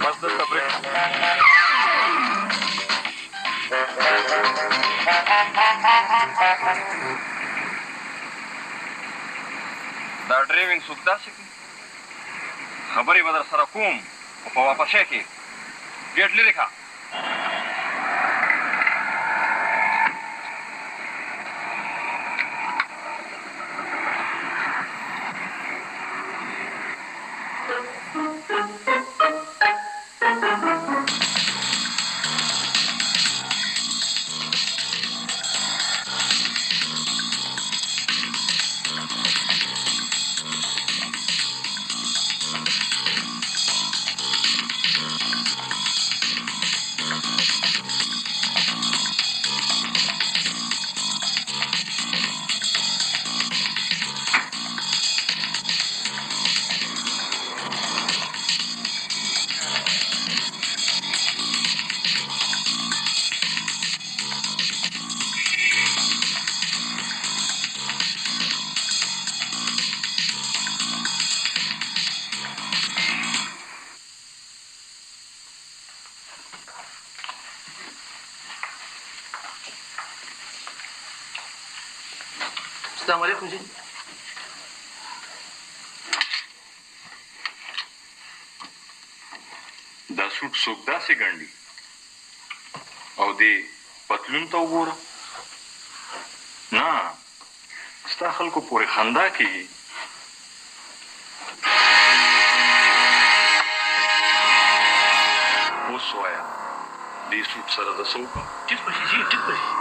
بس دلته برېک. دا ډرایوینګ څوک داسې کوي؟ خبرې به در سره کوم خو په واپسۍ کې ګېټ لرې کړه. السلام علیکم جی. دا سوټ څوک داسې ګنډي او دې پتلون ته وګوره. نه، ستا خلکو پورې خندا کېږي. اوس وایه، دې سوټ سره زه څه وکړم؟ ټیک به شي جی، ټیک به شي.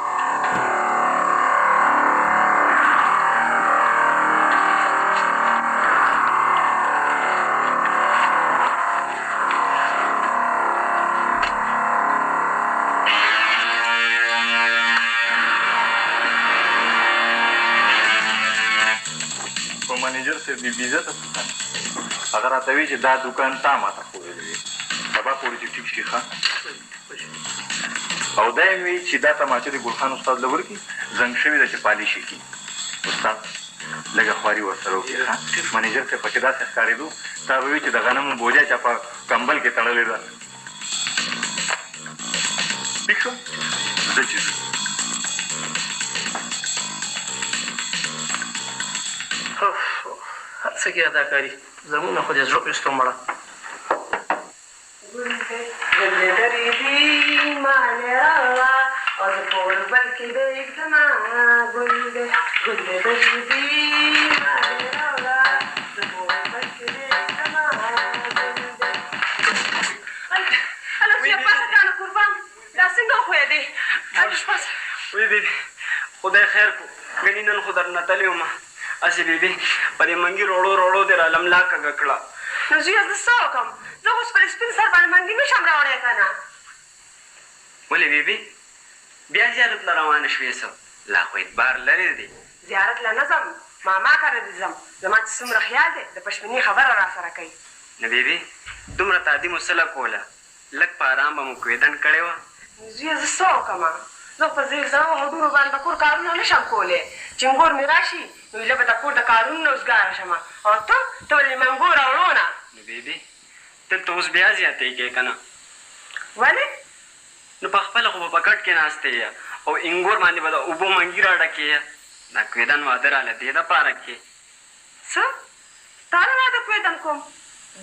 منیجر صاحب بې عزته څه هغه راته وایي چې دا دوکان تا ماته ښودلی دی، سبا پورې چې ټیک شي ښه. او دا یې وایي چې دا تماچه د ګل خان استاد له ورکړي، زنګ شوې ده چې پالیش یې کړي. استاد لږه خواري ورسره وکړي ښه. منیجر صاحب پکې داسې ښکارېدو تا به وایي چې د غنمو بوجه چا په کمبل کې تړلې ده. ټیک شو؟ زه چې ځو. هر څه کې اداکاري، زموږ نه خو دې زړه ویستو مړه. ګل دی ګل دی درېدي مالې راوړه او زه په اوربل کې دی ږدمه. ګل دی ګل دی درېدي مالې راوړه، زه په اوربل کې دی ږدمه. ګل دی. هلک زویه پاڅه که نه قربان، دا څنګه وښویېدې؟ هلک پاڅه. وی بیبي، خدای خیر کو، ګنې نن خو درنه تللی وم. هسې بیبي په دې منګي روړو روړو دې راله ملا کږه کړه. نو زویه زه څه وکړم؟ زه خو اوس په دې سپین سر باندې منګي نه شم راوړی که نه. ولې بیبي بیا زیارت له روانه شوې؟ څه لا خو اعتبار لرې دی. زیارت له نه ځم، ماما کره دې ځم. زما چې څومره خیال دی د پشمینې خبره راسره کوي. نو بیبي دومره تادي مو څه له کوله؟ لږ په ارام به مو کویدن کړې وه. نو زویه زه څه وکړم؟ زه خو په دې زړو هډونو باندې د کور کارونه نه شم کولی. چې انګور مې راشي نو ایله به د کور د کارونو نه وزګاره شم، او ته ته به د منګو راوړو نه. نو بیبي دلته اوس بیا زیاتې کوې که نه؟ ولې؟ نو په خپله خو به په کټ کې ناستې یې او انګور باندې به د اوبو منګي راډکې. دا کویدن واده راله دې دپاره کې. څه؟ تا له واده کویدن کوم؟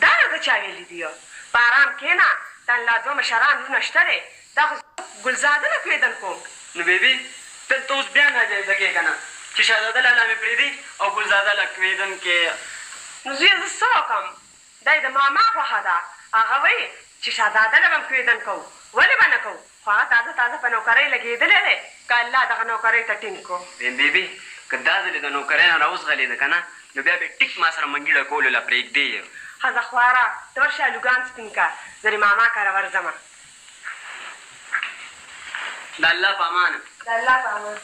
دا راته چا ویلي دي؟ په ارام کښېنه، تا لا دوه مشران وروڼه شته دی، دا خو ګلزاده له کویدن کوم. نو بیبي دلته اوس بیا ناجایزه کې که نه؟ چې شهزاده لالا مې پرېږدي او ګلزاده له کویدن کې. نو زویه زه څه وکړم، دا یې د ماما خوښه ده، هغه وایي چې شهزاده له به هم کویدن کوو، ولې به نه کوو، خو هغه تازه تازه په نوکرۍ لګېدلی دی، که الله دغه نوکرۍ ته ټینګ کړو. ویم بې بې که دا ځلې د نوکرۍ نه راوځغلېده که نه نو بیا به ټیک ما سره منګي ډکولو له پرېږدې. ښځه خواره ته ورشه الوګان سپین که، زه دې ماما کره ورځمه. د الله په امان. د الله په امان.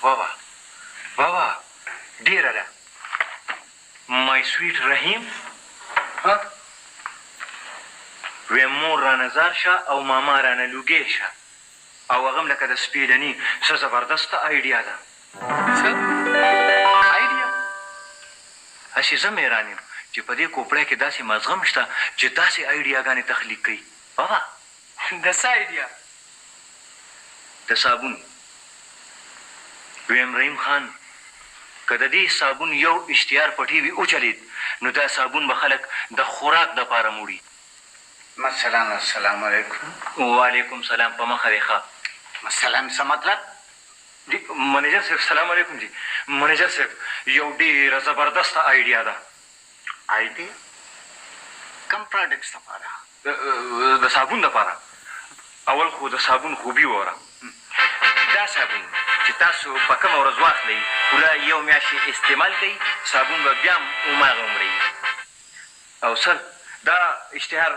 واه واه واه ډېره ده مای سویټ رحیم. ها وې مور رانه ځار شه او ماما رانه لوګی شه، او هغه هم لکه د سپېلني. څه زبردسته آیډیا ده. څه آیډیا؟ هسې زه حیران یم چې په دې کوپړۍ کې داسې مزغم شته چې داسې آیډیاګانې تخلیق کوي. بابا د څه آیډیا؟ د صابون. ویم رحیم خان که د دې صابون یو اشتهار په ټي وي وچلېد نو دا صابون به خلک د خوراک دپاره موړي. مثلا السلام علیکم. وعلیکم سلام، په مخه دې ښه. مثلا څه مطلب؟ جی منیجر صاحب سلام علیکم. جی منیجر صاحب یو ډېره زبردسته آیډیا ده. آیډیا کوم پروډکټس لپاره؟ د صابون لپاره. اول خو د صابون خوبي وره. دا صابون چې تاسو په کومه ورځ واخلئ پوره یو میاشت یې استعمال کړئ، صابون به بیا هم هماغه عمره وي. او سر دا اشتهار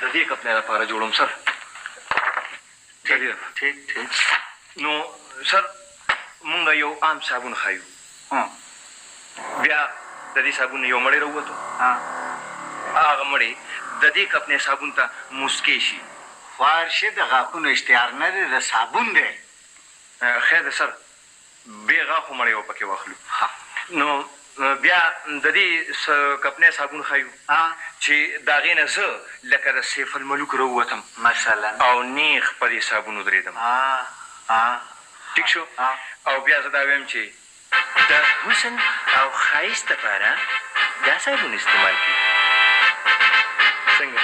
د دې کمپنۍ لپاره جوړوم سر. ټیک ټیک. نو سر مونږ یو عام صابون ښایو، بیا د دې صابون یو مړی راووتو، هغه مړی د دې کمپنۍ صابون ته موسکی شي. خوار شي، د غاښونو اشتهار نه دی، د صابون دی. خیر دی سر، بې غاښو مړی به پکې واخلو. نو بیا د دې کمپنۍ صابون ښایو چې د هغې نه زه لکه د سیف الملوک راووتم مثلا او نیغ په دې صابون ودرېدم. ټیک شو. او بیا زه دا وایم چې د حسن او ښایست لپاره دا صابون استعمال کړي. څنګه؟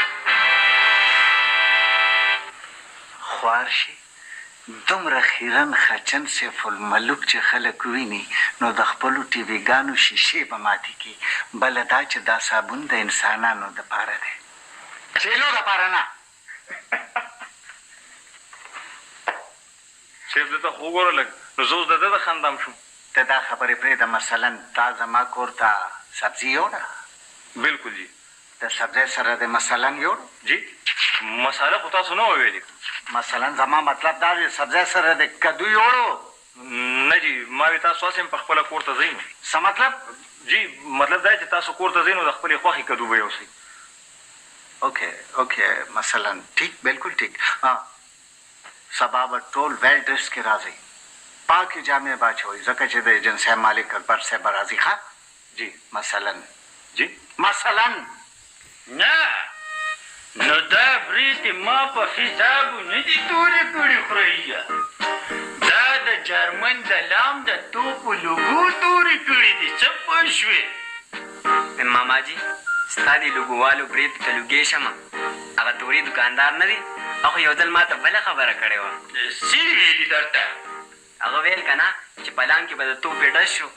خوار شي، دومره خیرن خچن سیف الملوک چې خلک ویني نو د خپلو ټي وي ګانو شیشې به ماتې کړي. بله دا چې دا صابون د انسانانو دپاره دی، چیلو دپاره نه. صاحب ده ته خو وګوره لږ، نو زه اوس د ده د خندا هم شوم. ته دا خبرې پرېږده. مثلا تا زما کور ته سبزي یوړه؟ بالکل جی. د سبزۍ سره د مثلا یوړو؟ جی مساله خو تاسو نه وه ویلې. مثلا زما مطلب دا دی سبزۍ سره د کدو یوړو؟ نه جی، ما وی تاسو هسې هم په خپله کور ته ځئ نو. څه مطلب؟ جی مطلب دا چې تاسو کور ته ځئ نو د خپلې خوښې کدو به یوسئ. اوکې اوکې، مثلا ټیک، بالکل ټیک. سبا به ټول ویل ډریس کې راځئ، پاکې جامې به اچوئ، ځکه چې د ایجنسۍ مالک اکبر صاحب به راځي. ښه جی. مثلا جی مثلا نه، نو دا برېتې ما په حسابو نه دي تورې کړي خوریا، دا د جرمن د لام د توپو لوګو تورې کړي دي. څه پوه شوې؟ ماما جي ستا دې لوګوالو برېتو ته لوګی شمه. هغه تورې دکاندار نه دی، هغه یو ځل ما ته بله خبره کړې وه. څه ویلي درته؟ هغه ویل که نه چې په لام کې به د توپې ډز شو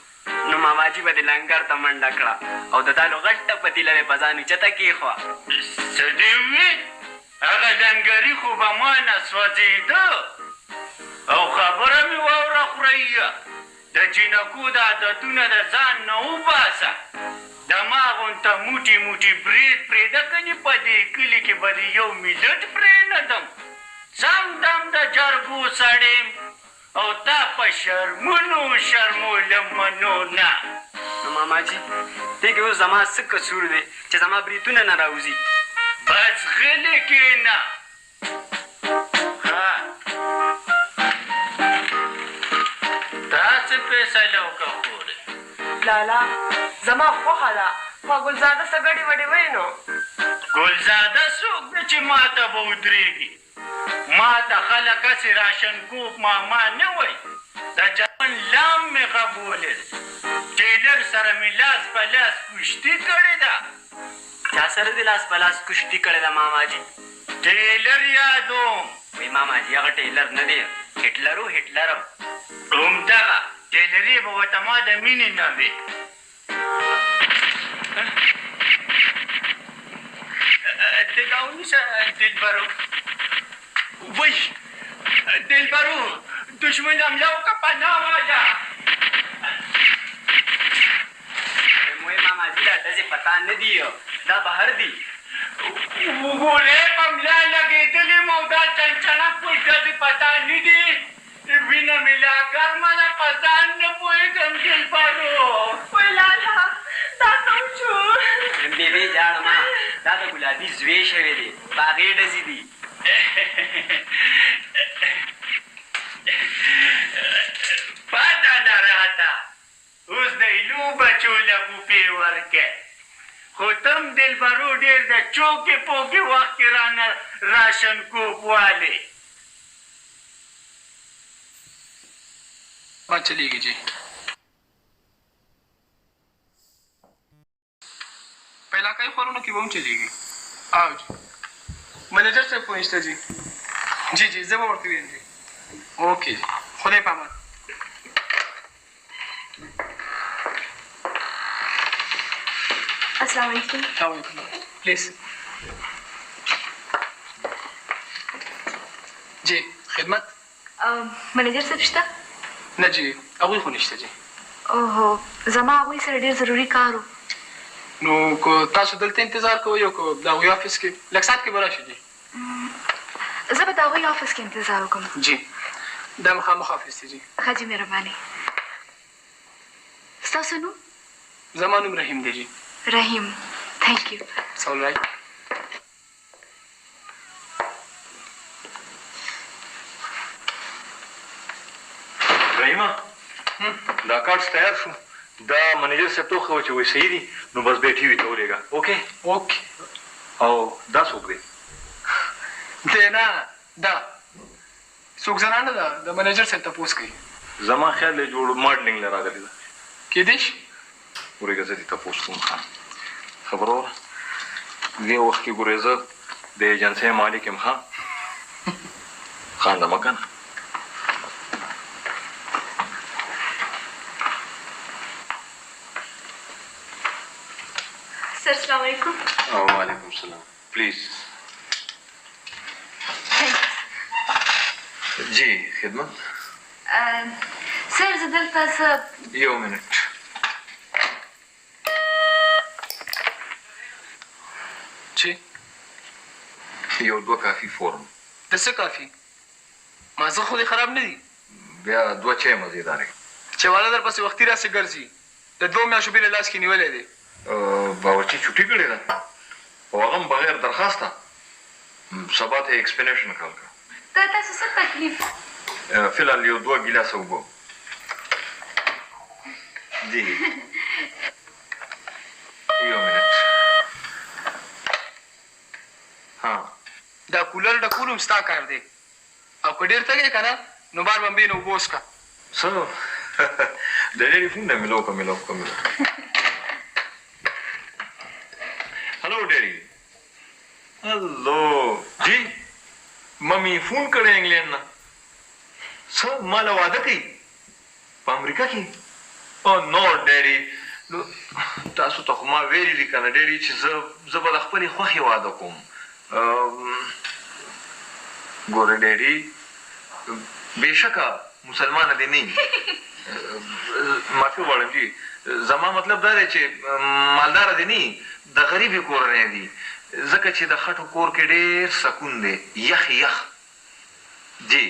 نو ماماجي به دې لنګر ته منډه کړه او د دالو غټه پتیله به په ځان اوچته کېښوه. څه دې وویل؟ هغه لنګري خو به ما نه سوځېده. او خبره مې واوره خوریا، د جینکو د عادتونه د ځان نه وباسه. د ما غونته موټي موټي برېت پرېږده، کنې په دې کلي کې به دې یو ملت پرې نه دم. سم دم د جرګو سړی یم او تا په شرمونو شرمولم منو نه. نو ماما جي دې کې اوس زما څه قصور دی چې زما برېتونه نه راوځي؟ بس غلې کښېنه. ښه تا څه فیصله وکړه خورې؟ لالا زما خوښه ده، خو ګلزاده څه ګډې وډې وایي نو. ګلزاده څوک دی چې ماته به ودرېږي؟ ماته خلک هسې راشن کوپ ماما نه وایي، د جرمن لام مې غبولی دی. ټیلر سره مې لاس په لاس کشتي کړې ده. چا سره دې لاس په لاس کشتي کړې ده ماما جي؟ ټیلر یادوم. وایي ماما جي هغه ټیلر نه دی، هټلر و، هټلر. همدغه ټیلري به ورته ما د مینې نه وي. ته دا ونیسه دلبرو. وای دلبرو، دښمن حمله وکړه، پناه واله. وایي ماما جي دا ډزې په تا نه دي، دا بهر دي. ګولۍ په ملا لګېدلې یم او دا چنچڼک په ډزې په تا نه دي. وینه مې لا ګرمه ده، په ځان نه پوهېږم دلبرو. وای لالا دا څه وشو؟ بیبي جاړه ما، دا د ګلابي زوی شوی دی، په هغې ډزې دي. پته ده راته، اوس د ایلو بچو له ګوپې ورکې. خو ته هم دلبرو ډېر د چوکې پوکې وخت کې رانه راشن کوپ والې. بات چلېږي جي. په علاقايي ښارونو کې به هم چلېږي. او جي منېجر صاحب خو نشته جي. جي جي زه به ورته ویم جي. اوکې جي، خدای په امان. السلام علیکم. السلام علیکم. پلیز جی خدمت. منیجر صاحب شته؟ نه جی، هغوی خو نشته جی. اوهو، زما هغوی سره ډېر ضروري کار و. نو که تاسو دلته انتظار کوئ او که د هغوی آفس کې، لږ ساعت کې به راشي جی. زه به د هغوی آفس کې انتظار وکړم. جی، دا مخامخ آفس دی جی. ښه جی، مهرباني. ستاسو نوم؟ زما نوم رحیم دی جی. رحیم، ثانک یو. It's all right. رحیمه، دا کارډز تیار شو، دا منیجر صاحب ته وښوه چې وایي صحیح دي، نو بس بیا ټي وي ته ولېږه. اوکې؟ اوکې. او دا څوک دی؟ دی نه، دا څوک زنانه ده، د منیجر صاحب تپوس کوي. زما خیال دی جوړ ماډلینګ له راغلې ده. کېدای شي. ورېږه زه دې تپوس کوم. ښه خبره وره، دې وخت کې ګورې زه د ایجنسۍ مالک یم. ښه خانده مه که نه. سر السلام علیکم. وعلیکم السلام. پلیز جی خدمت. سر زه دلته څه. یو منټ. چې یو دوه کافي فورم. د څه کافي؟ مازغه خو دې خراب نه دي؟ بیا دوه چای مزیدارې. چې والا در پسې وختي راسې ګرځي، د دوو میاشتو بیل لاس کې نیولی دی. باورچي چوټي کړې ده او هغه هم بغیر درخواسته. سبا ته یې اکسپلینیشن کال کړه. دا تاسو څه تکلیف؟ فی الحال یو دوه ګیلاسه اوبه جی. یو منټ. ها دا کولر ډکول هم ستا کار دی، او که ډېر تږی که نه نو بار بمبې نه اوبه وڅښه. څه د ډېرې فون نه ملو که ملو که ملو. هلو ډېری. هلو جی، ممي فون کړی انګلینډ نه. څه ما له واده کوي په امریکا کې؟ او نو ډېری، نو تاسو ته خو ما ویلي دي که نه ډېری چې زه به د خپلې خوښې واده کوم. ګوره ډېری، بېشکه مسلمانه دې نه، معافي غواړم جی، زما مطلب دا دی چې مالداره دې نه، د غریبې کورنۍ دي، ځکه چې د خټو کور کې ډېر سکون دی، یخ یخ جی.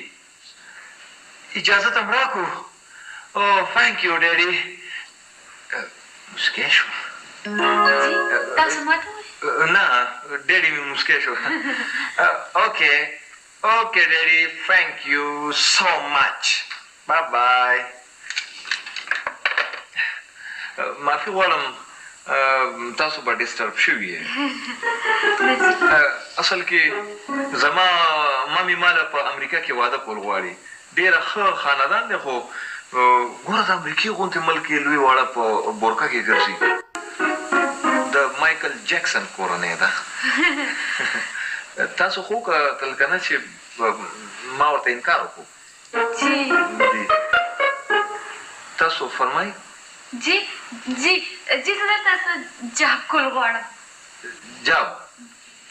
اجازه هم راکو. او ثانک یو ډیډي. موسکی شو. جی تاسو ماته وایئ؟ نه ډیډي مې موسکی شو. اوکې اوکې ډیډي، ثانک یو سو مچ، بای بای. معافي غواړم، تاسو به ډیسټرب شوي یئ. اصل کې زما مامي ماله په امریکا کې واده کول غواړي، ډېره ښه خاندان دی، خو ګوره د امریکې غوندې ملک کې لوی واړه په بورکه کې ګرځي. د مایکل جکسن کورنۍ ده. تاسو خو کتل که نه چې ما ورته انکار وکړو. جی. جی تاسو فرمایئ. جی جی جی زه درته څه جاب کول غواړم. جاب؟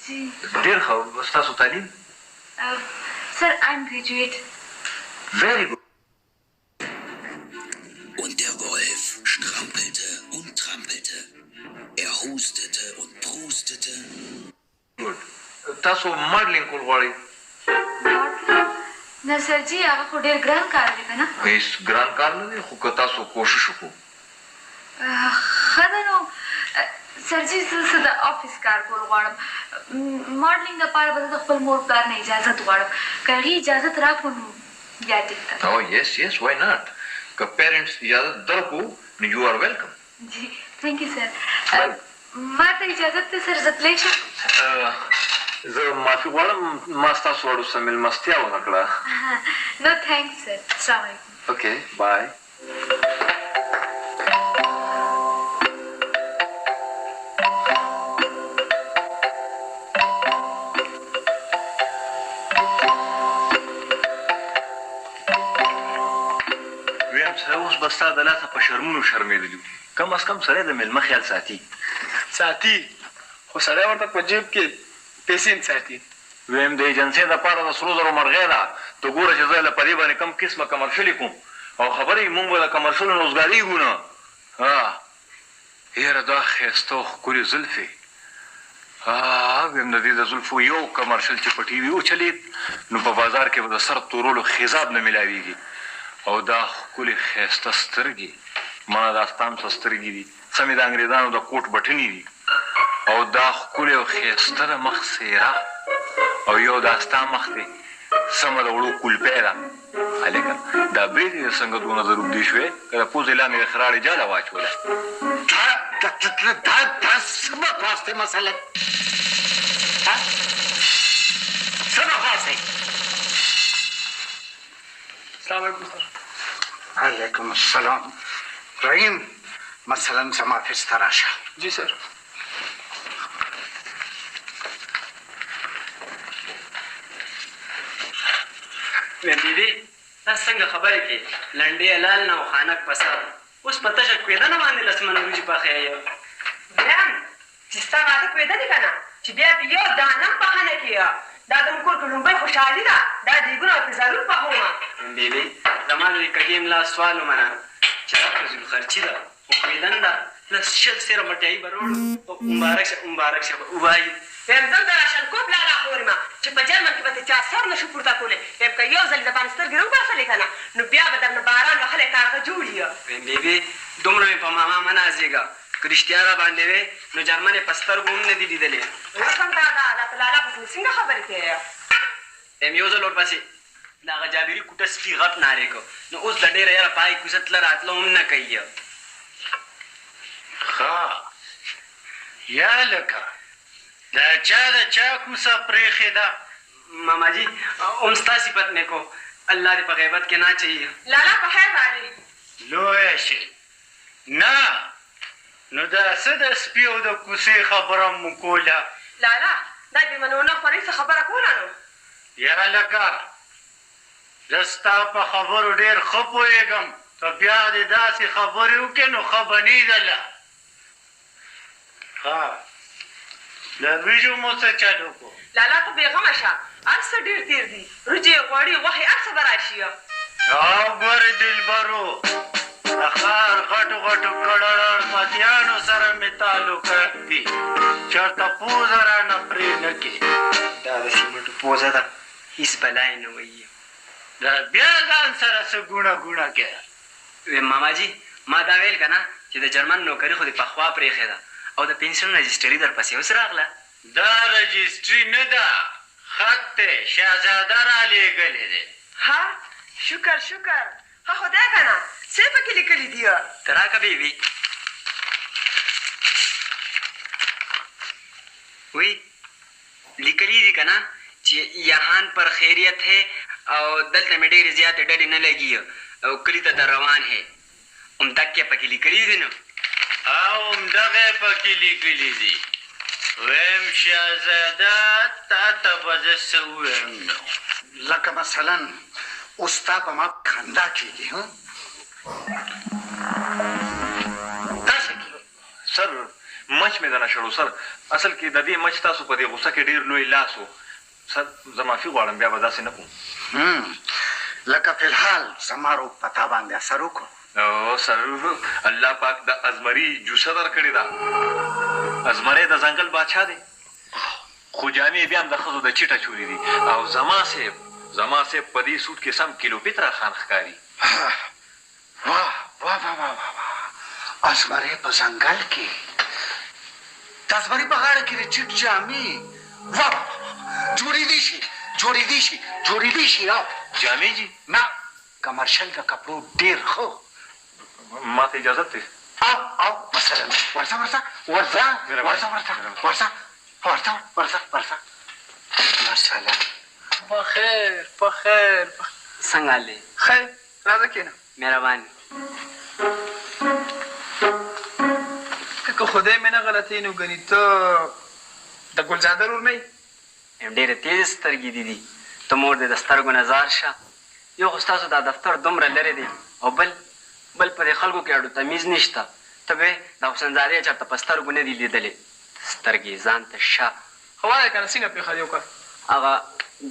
جی. ډېر ښه، ستاسو تعلیم؟ سر آی ایم ګریجویټ. ویری ګډ. Und der Wolf strampelte und trampelte. Er hustete und prustete. ګډ. تاسو ماډلینګ کول غواړئ؟ ماډلینګ؟ نه سر جی هغه خو ډېر ګران کار دی کنه. هیڅ ګران کار نه دی، خو که تاسو کوشش وکړو. ښه ده نو سر جی زه څه د افیس کار کول غواړم. ماډلینګ لپاره به زه د خپل مور پلار نه اجازت غواړم. که هغوی اجازت راکړو نو بیا ټیک ده. او یس یس وای ناټ، که پیرنټس اجازت درکړو نو یو ار ویلکم. جی ثانک یو سر. ما ته اجازت دی سر، زه تللی شم؟ زه معافي غواړم، ما ستاسو اړو څه مېلمستیا ونه کړه. نو ثانکس سر، السلام علیکم. اوکې بای. ویم سره اوس به ستا د لاسه په شرمونو شرمېدلي وو. کم از کم سړی د مېلمه خیال ساتي. ساتي، خو سړی ورته په جېب کې پیسې نه ساتي. ویم د ایجنسۍ دپاره د سرو زرو مرغۍ ده، ته ګوره چې زه له په دې باندې کوم قسمه کمرشلې کوم او خبر یې مونږ به د کمرشلو نه وزګارېږو نه. ها یاره دا ښایسته او ښکلې زلفې، ها ویم د دې د زلفو یو کمرشل چې په ټي وي وچلېد نو په بازار کې به د سر تورولو خضاب نه ملاوېږي. او دا ښکلې ښایسته سترګې، مړه دا ستا هم څه سترګې دي، سمې د انګرېزانو د کوټ بټنې دي. او دا ښکلې او ښایسته د مخ څېره، او یو دا ستا مخ دی، سمه د وړو کولپۍ ده. هلکه دا برېتې دې څنګه دونه زر اوږدې شوې که د پوزې لاندې د خراړې جاله واچوله؟ دا دا دا دا څه بکواس دی مثلا؟ ها څه بکواس دی؟ السلام علیکم سر. علیکم السلام. رحیم مثلا زما افیس ته راشه. جی سر. ویم بیبي دا څنګه خبرې کې، لنډې حلال نه او خانک په سر، اوس په تشه کویدنه باندې لس منه وریجې پخې یې. ویم چې ستا واده کویدنې که نه، چې بیا پې یو دانه هم پخه نه کړې. دا زموږ کور کې لومبۍ خوشحالي ده، دا دیګونه او پیزارونه پخومه. ویم بیبي زما د دې کږې ملا سوال ومنه چې دا فضول خرچي ده خو کویدن ده، لس شل سېره مټیایي به راوړو او مبارک شه مبارک شه به ووایو. ویم زه د راشلکوب لالا خور یم چې په جرمن کې به ترې چا سر نه شو پورته کولی. ویم که یو ځل یې درباندې سترګې راوباسلې که نه نو بیا به درنه باران وهلی کارغه جوړ یې. ویم بیبي دومره مې په ماما مه نازېږه، که رښتیا راباندې وې نو جرمن یې په سترګو هم نه دي لیدلې. وخندا دا دا په لالا پسې مې څنګه خبرې کوې؟ ویم یو ځل ورپسې د هغه جابري کوټه سپي غټ نارې کړ نو اوس له ډېره یاره په هغې کوڅه تله راتله هم نه کوي. ښه یا لکه دا چا د چا کوڅه پرېښې ده؟ ماما جي هم ستا صفت مې کو، الله دې په غیبت کې نه اچوي. لالا په خیر راغلې. لویه شې نه نو دا څه د سپي او د کوڅې خبره مو کوله؟ لالا دا بې منونه خورۍ څه خبره کوله نو؟ یا لکه زه ستا په خبرو ډېر ښه پوهېږم، که بیا دې داسې خبرې وکړې نو ښه به نه وي دله. ښه د وریجو مو څه چل وکړو؟ لالا ته بېغمه شه، هر څه ډېر تېر دي، وریجې، غوړي، غوښې هر څه به راشي. او ګورې دلبرو، د ښار غټو غټو کړړپتیانو سره مې تعلقات دي، چېرته پوزه رانه پرې نه کړې. دا د سیمټو پوزه ده، هیڅ بلا یې نه وایي. دا بیا ځان سره څه ګوڼه ګوڼه کوې؟ ویم ماما جي ما دا ویل که نه چې د جرمن نوکري خو دې پخوا پرېښې ده او د پنسیون رجسټري درپسې اوس راغله. دا رجسټري نه ده، خط دی، شهزاده رالېږلی دی. ها شکر شکر، ښه خو دی که نه، څه یې پکې لیکلي دي؟ ته راکه بیبي. وی لیکلي دي که نه چې یهان پر خیریت هې او دلته مې ډېرې زیاتې ډډې نه لګي. او کلي ته در روان هې، همدک یې پکې لیکلي دي نو. او همدغه یې پکې لیکلي دي. ویم شهزاده تا ته به زه څه ووایم نو. لکه مثلا اوس ستا په ما خندا کېږي ها؟ دا څه کېږي؟ سر مچ مې درنه شړو سر، اصل کې د دې مچ تاسو په دې غوسه کې ډېر لوی لاس و سر، زه معافي غواړم بیا به داسې نه کوم. لکه فی الحال زما روب په تا باندې اثر وکړو. او سر الله پاک د ازمري جوسه درکړې ده، ازمری د ځنګل بادشاه دی خو جامې یې بیا هم د ښځو د چیټ اچولې دي، او زما صیب زما صیب په دې سوټ کې سم کیلوپترا خان ښکاري. واه واه واه واه واه واه ازمری په ځنګل کې د ازمري په غاړه کې د چیټ جامې، واه واه واه واه جوړېدی شي جوړېدی شي جوړېدی شي. او جامې جي؟ نه، کمرشل د کپړو ډېر ښه. ما ته اجازت دی. او او مثلا ورځه ورځه ورځه ورځه ورځه ورځه ورځه ورځه ورځه مثلا. په خیر په خیر. څنګه حال دی؟ خیر، راځه کېنه. مهرباني. که خدای مې نه غلطوي نو ګني ته د ګلزاده ورور نه یې؟ ډېرې تېزې سترګې دې دي، ته مور دې د سترګو نه ځار شه. یو خو ستاسو دا دفتر دومره لرې دی او بل بل په دې خلکو کې اډو تمیز نشته، ته به دا حسن زاده یې چېرته په سترګو نه دي لیدلې، سترګې یې ځان ته شه. ښه وایه که نه څنګه پېښه دې وکړه؟ هغه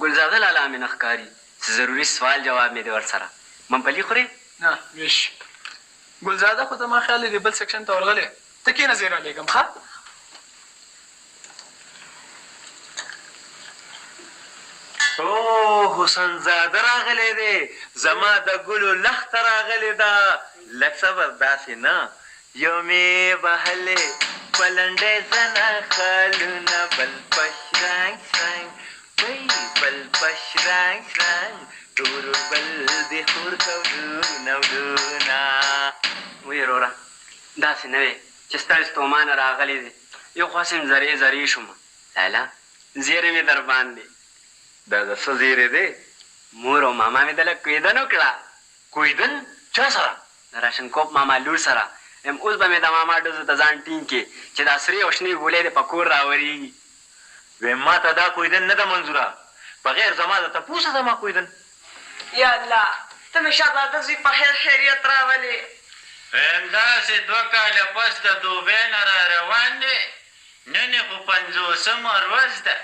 ګلزاده لالا مې نه ښکاري، څه ضروري سوال جواب مې دی ورسره. ممپلي خورې؟ نه ویش ګلزاده خو زما خیال دی بل سیکشن ته ورغلی، ته کېنه زه یې رالېږم. ښه او حسن زاده راغلی دی، زما د ګلو لښته راغلې ده. لږ صبر، داسې نه، یو مې وهلې په لنډۍ زنه خالونه، بل په شرنګ شرنګ وی، بل په شرنګ شرنګ تور بل دې خور کولونه ولونه. وی وروره داسې نه وی چې ستړی ستومانه راغلی دی، یو خو هسې هم ذرې ذرې شوم. لالا زیری مې در باندې. دا د څه زیری دی؟ مور او ماما مې دله کویدن وکړه. کویدن چا سره؟ د راشنکوپ ماما لور سره. وایم اوس به مې د ماما ډزو ته ځان ټینګ کړي چې دا سرې او شنې ګولۍ دې په کور راورېږي. وایم ما ته دا کویدن نه ده منظوره، بغیر زما د تپوسه زما کویدن. یا الله ته مې شهزاده زوی په خیر خیریت راولې. وایم داسې 2 کاله پس د دوبۍ نه را روان دی، نن یې خو 50مه ورځ ده.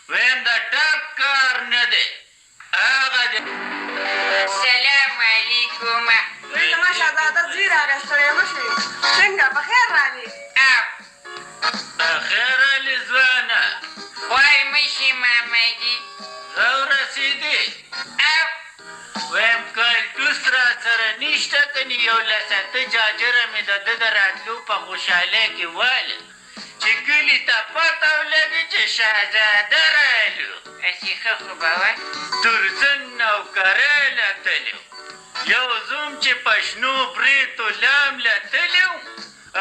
وایم د ټاک کار نه دی، هغه دی. سلام علیکم. وی زما شهزاده زوی راغی، ستړی مه شئ. څنګه په خیر راغلې؟ په خیر راغلې ځوانه. خوار مه شې ماما جي. زه ورسېدې. وایم کالټوس راسره نشته، کنې یو لس اته جاجره مې د ده د راتلو په خوشحالۍ کې واله چې کلي ته پته ولګي چې شهزاده رالو. هسې ښه خو به وه. ترڅنګ نوکرۍ له تللی وم، یو زوم چې په شنو برېتو لام له تللی وم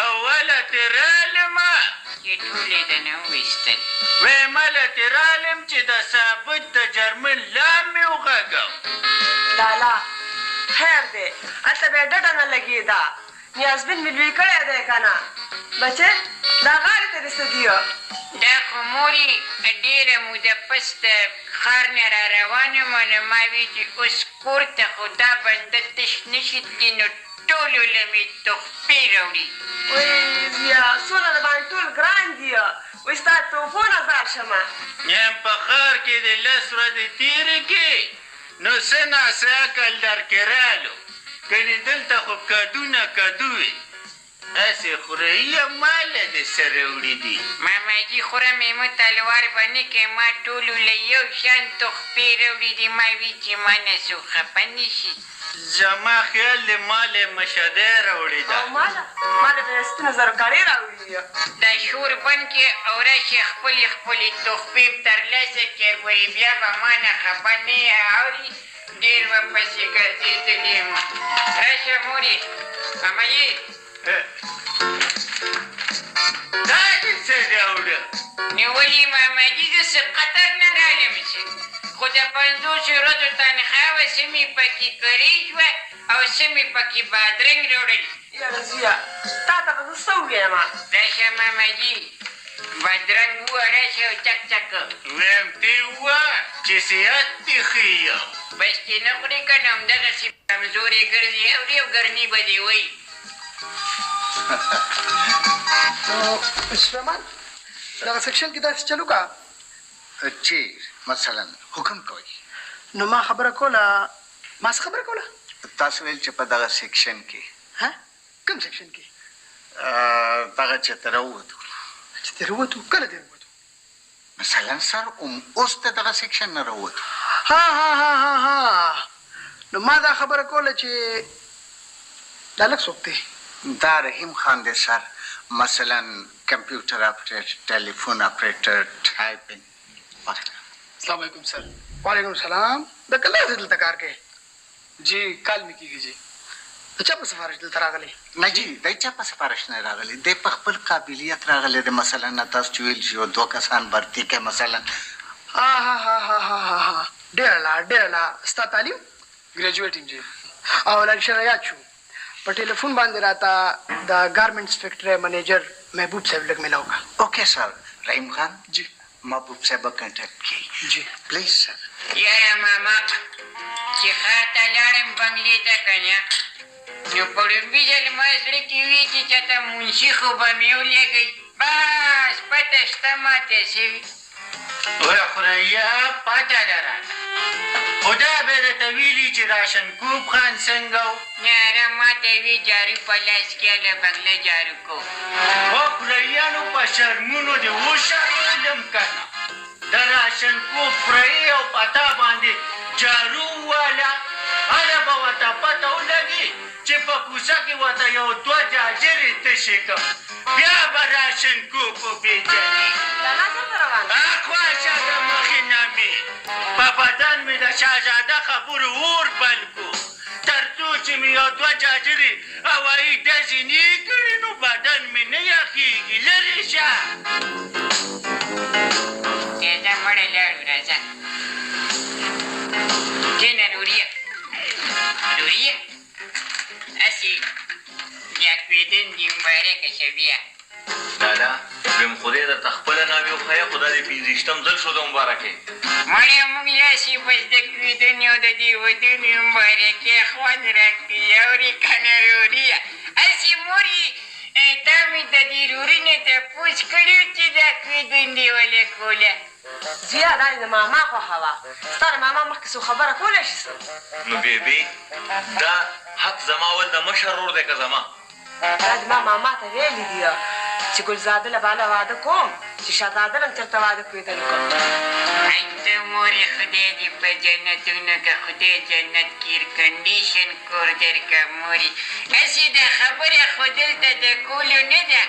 او هله ترې رالم چې ټول یې درنه وویستل. وایم هله ترې رالم چې د ثابت د جرمن لام مې وغږاو. لالا خیر دی، هلته به یې ډډه نه لګېده. نیازبین مې لوی کړی دی که نه؟ بچې دا غاړې ته دې څه دي؟ دا خو مورې ډېره موده پس د ښار نه را روان یم، نو ما وی چې اوس کور ته خو دا بنده تش نه شي تللی، نو ټولو له مې تحفې راوړي. وی زویه څونه د باندې ټول ګران دي، وی ستا تحفو نه ځار شمه. یم په ښار کې دې 10 ورځې تېرې کړې، نو څه ناڅه عقل درکې رالو، کنې دلته خو کدو نه کدو وي. هسې خورئیه ماله دې سره وړي دي. ماماجي خوره مې مه تلوار به نه کوې، ما ټولو له یو شان تحفې راوړي دي، ما وی چې ما نه څوک خفه نه شي. زما خیال دی ماله یې مشدۍ راوړې ده. او ماله ماله به یې سپینو زرو کړې راوړي وي. دا شور بند کړې او راشې خپلې خپلې تحفې ترلاسه کړې، ګورې بیا به ما نه خفه نه یې اوري. ډېر به پسې ګرځېدلې یم. راشه مورې. ماماجي دا دې څه راوړه؟ نو ولې ماماجي زه څه قطر نه رالم څه، خو د 50 ورځو تنخوا وه، څه مې پکې کړې شوه او څه مې پکې بادرنګ راوړل. یاره زویه تا ته به زه څه ووایم؟ راشه ماما جي بادرنګ ووه، راشه او چک چک. ویم ته ووایه چې صحت دې ښه یي. بس چې نه خورې که نه همدغسې کمزوری ګرځې اورې او ګرمي به دې وایي. نو سلیمان دغه سیکشن کې داسې چل وکړه چې مثلا حکم کوئ. نو ما خبره کوله، ما څه خبره کوله؟ تاسو ویل چې په دغه سیکشن کې. ها کوم سیکشن کې؟ دغه چې ترې ووتو. چې ترې ووتو؟ کله ترې ووتو؟ مثلا سر اوس د دغه سیکشن نه راووتو. ها ها ها ها ها نو ما دا خبره کوله چې دا هلک څوک دی؟ دا رحیم خان دی سر، مثلا کمپیوټر اپریټر، ټلیفون اپریټر، ټایپینګ وغیره. السلام علیکم سر. وعلیکم السلام. د کله راځې دلته کار کوې؟ جی کال مې کېږي جی. د چا په سفارش دلته راغلی؟ نه جی، د چا په سفارش نه راغلی، دی په خپل قابلیت راغلی دی. مثلا تاسو چې ویل چې یو دوه کسان برتي کوي مثلا. ها ها ها ها ها ها ها ډېره لا ډېره لا. ستا تعلیم؟ ګریجویټ یم جی. او لږ یاد شو په ټلیفون باندې راته د ګارمنټس فیکټرۍ منیجر محبوب صاحب لږ ملاو کړه. اوکې سر. رحیم خان جی محبوب صاحب به کنټاکټ کړي. جی پلیز سر. یاره ماما چې ښار ته لاړم بنګلې ته که نه، نو په لومړي ځل ما زړه کې وي چې چاته منشي خو به مې ولېږئ، بس پته شته ماته څه وي. وه خدایه پته ده راته، خو دا به درته ویلي چې راشنکوب خان څنګه و؟ نه ما ته وي جارو په لاس کې له بنګله جارو کو. وه خدایانو په شرمونو دې وشرمولم که نه، د راشنکوب خورئ او په تا باندې جارو واله، هله به ورته پته ولګي چې په کوڅه کې ورته یو دوه جاجرې تشې کړم، بیا به راشنکوب وپېژنې. لالا چېرته روان؟ اخوا شه د مخې نه مې په بدن مې د شهزاده خبرو اور بل کړو، تر څو چې مې یو دوه جاجرې هوایي ډزې نه کړي نو بدن مې نه یخېږي. لرې شه. راځه مړه لاړو، راځه کښېنه نوریه. نوریه هسې بیا کوېدن دې مبارکه شه بیا. لالا ویم خدای درته خپله ناوې وښیه، خو دا دې پنځه ځل شو د مبارکۍ. مړی موږ له هسې بس د کوېدنې او د دې ودونې مبارکۍ خوند راکړي، اورې که نه روریه؟ هسې مورې تا مې د دې روري نه تپوس کړی چې دا کوېدن دې ولې کوله؟ زویه دا دې د ماما خوښه وه، ستا د ماما مخکې څوک خبره کولی شي څه؟ نو بیبي دا حق زما ول د مشر ورور دی که زما؟ دا دې ما ماما ته ویلي دي چې ګلزاده له به هله واده کوم چې شهزاده له هم چېرته واده کوېدل کوم. ای ته مورې خدای دې په جنتونو که خدای جنت کې ایرکنډیشن کور درکړه مورې. هسې دا خبره خو دلته د کولو نه ده،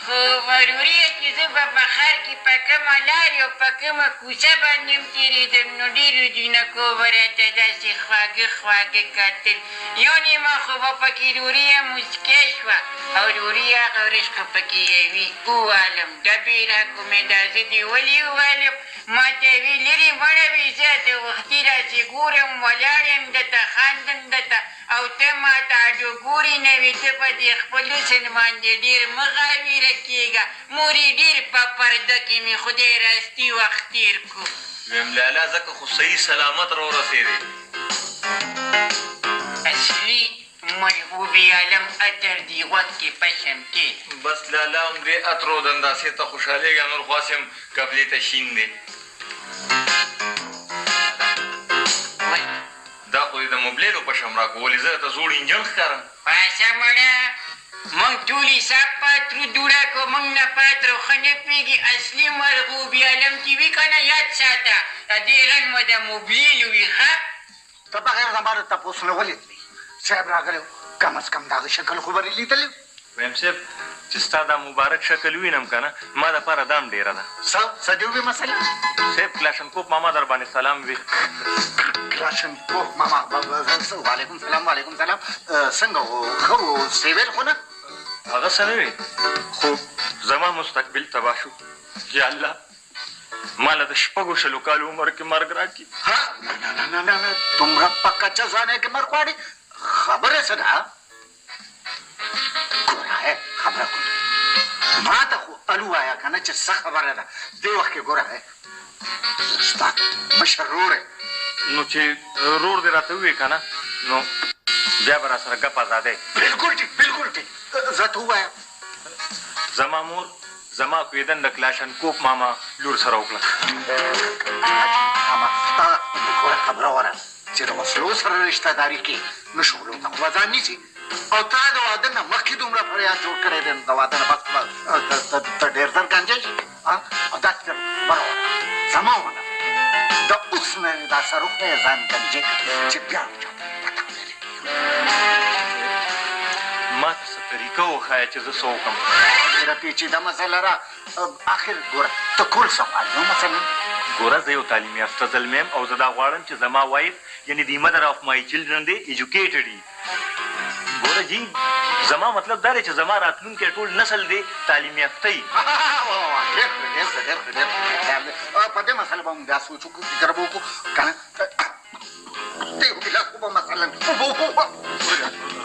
خو ضروري چې زه به په ښار کې په کومه لارې او په کومه کوڅه باندې هم تېرېدم نو ډېرو جینکو به راته داسې خواږه خواږه کتل، یو نیمه خو به پکې روریه موسکۍ شوه او روریه هغه ورځ خو پکې یوې ووالم، ډبې راکومې دا زه دې ولې ووالم؟ ما ته وی لرې مړه وي، زه ته وختي راسې ګورم ولاړ یم درته خاندم درته او ته ما ته اډو ګورې نه وې، ته په دې خپل حسن باندې ډېر مه غاویره کېږه مورې، ډېر په پرده کې مې خدای راستي وخت تېر کړو. ویم لالا ځکه خو صحیح سلامت راورسېدې. اصلي محبوبي عالم عطر دي غوږ کې پشم کې. بس لالا همدې عطرو د انداسې ته خوشحالېږه، نور خو هسې هم قبلې ته شین دی. دا خو دې د موبلیلو پشم راکړو، ولې زه درته زوړ انجن ښکارم؟ پاڅه مړه، موږ ټول حساب پاترو دوړه کو، موږ نه پاترو ښه نه پوهېږي. اصلي مرغوبي عالم چې وي که نه یاد ساته، د دې رنګ به د موبلیلو وي. ښه ته بغیر زما د تپوس نه ولې تلې؟ صاحب راغلی و، کم از کم د هغه شکل خو به دې لیدلی و. ویم صاحب چې ستا دا مبارک شکل ووینم که نه، ما دپاره دا هم ډېره ده. څه څه دې ووې مثلا؟ صاحب کلاشنکوف ماما در باندې سلام وي. کلاشنکوف ماما وعلیکم سلام. وعلیکم سلام. څنګه و؟ ښه و؟ سیویل خو نه؟ هغه څه نه وي، خو زما مستقبل تباه شو. یا الله ما له د شپږو شلو کالو عمر کې مرګ راکړي. ها نه نه نه نه، دومره په کچه ځوانۍ کې مرګ غواړې؟ خبره څه ده؟ ګوره خبره کوم، ما ته خو ال ووایه که نه چې څه خبره ده. دې وخت کې ګوره ستا مشر رور. نو چې رور دې راته ووایي که نه نو بیا به راسره ګپ ازادی. بلکل ټیک، بلکل ټیک. زه ته ووایه. زما مور زما کویدن د کلاشنکوف ماما لور سره وکړه. ماما ګوره خبره وره چې د وسلو سره رشته داري کې نو شغلو ته خو به ځان نیسي، او تا د واده نه مخکې دومره فریاد جوړ کړی دی، نو د واده نه پس به ته ډېر زر ګنجی شي. او داسې خبره وره زما ونه د اوس نه دا سرخ نه ځان ګنجی کړ چې بیا چاته پته ونه لګي. ما ته څه طریقه وښایه چې زه څه وکړم. ډېره پېچیده مسله را. اخر ګوره ته کول څه غواړې؟ نو مثلا ګوره زه یو تعلیم یافته زلمی یم او زه دا غواړم چې زما وایف یعنې the mother of my children دې ایجوکیټډ وي. ګوره جی زما مطلب دا دی چې زما راتلونکی ټول نسل دې تعلیم یافته وي. ډېر ښه، ډېر ښه، ډېر ښه، ډېر ښه خیال دی. په دې مسله به موږ بیا سوچ وکړو، فکر به وکړو که نه یو ګیلاس اوبه مثلا اوبه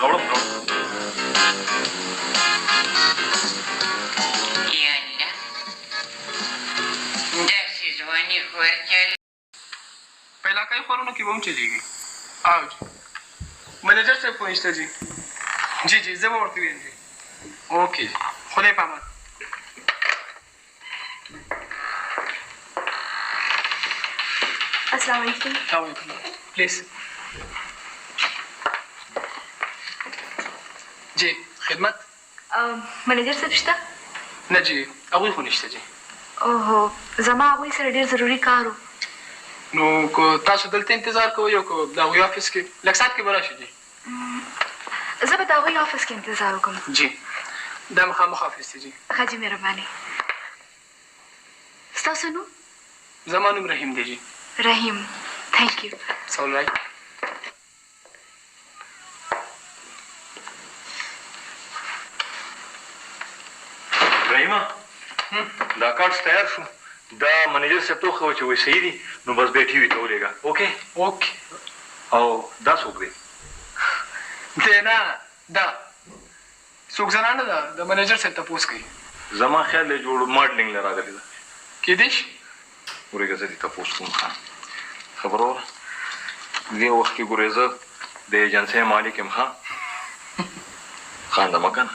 راوړم. یا الله، داسې ځواني خو ورچا په علاقايي ښارونو کې به هم چلېږي. او جی منیجر صاحب خو نشته جی. جی جی زه به ورته ویم جی. اوکې جی، خدای په امان. السلام علیکم. السلام علیکم. پلیز جی خدمت. منیجر صاحب شته؟ نه جی، هغوی خو نشته جی. اوهو، زما هغوی سره ډېر ضروري کار و. نو که تاسو دلته انتظار کوئ او که د هغوی آفس کې، لږ ساعت کې به راشي جی. زه به د هغوی آفس کې انتظار وکړم. جی دا مخامخ آفس دی جی. ښه جی، مهرباني. ستاسو نوم؟ زما نوم رحیم دی جی. رحیم، thank you. It's all right. رحیمه دا کارت تیار شو، دا منیجر صاحب ته وښوه چې وایي صحیح دي، نو بس بیا ټي وي ته ولېږه. اوکې؟ اوکې. او دا څوک دی؟ دی نه، دا څوک زنانه ده، د منیجر صاحب تپوس کوي. زما خیال دی جوړ ماډلینګ له راغلې ده. کېدای شي. ورېږه زه دې تپوس کوم. ښه خبره وره، دې وخت کې ګورې زه د ایجنسۍ مالک یم. ښه خانده مه که نه.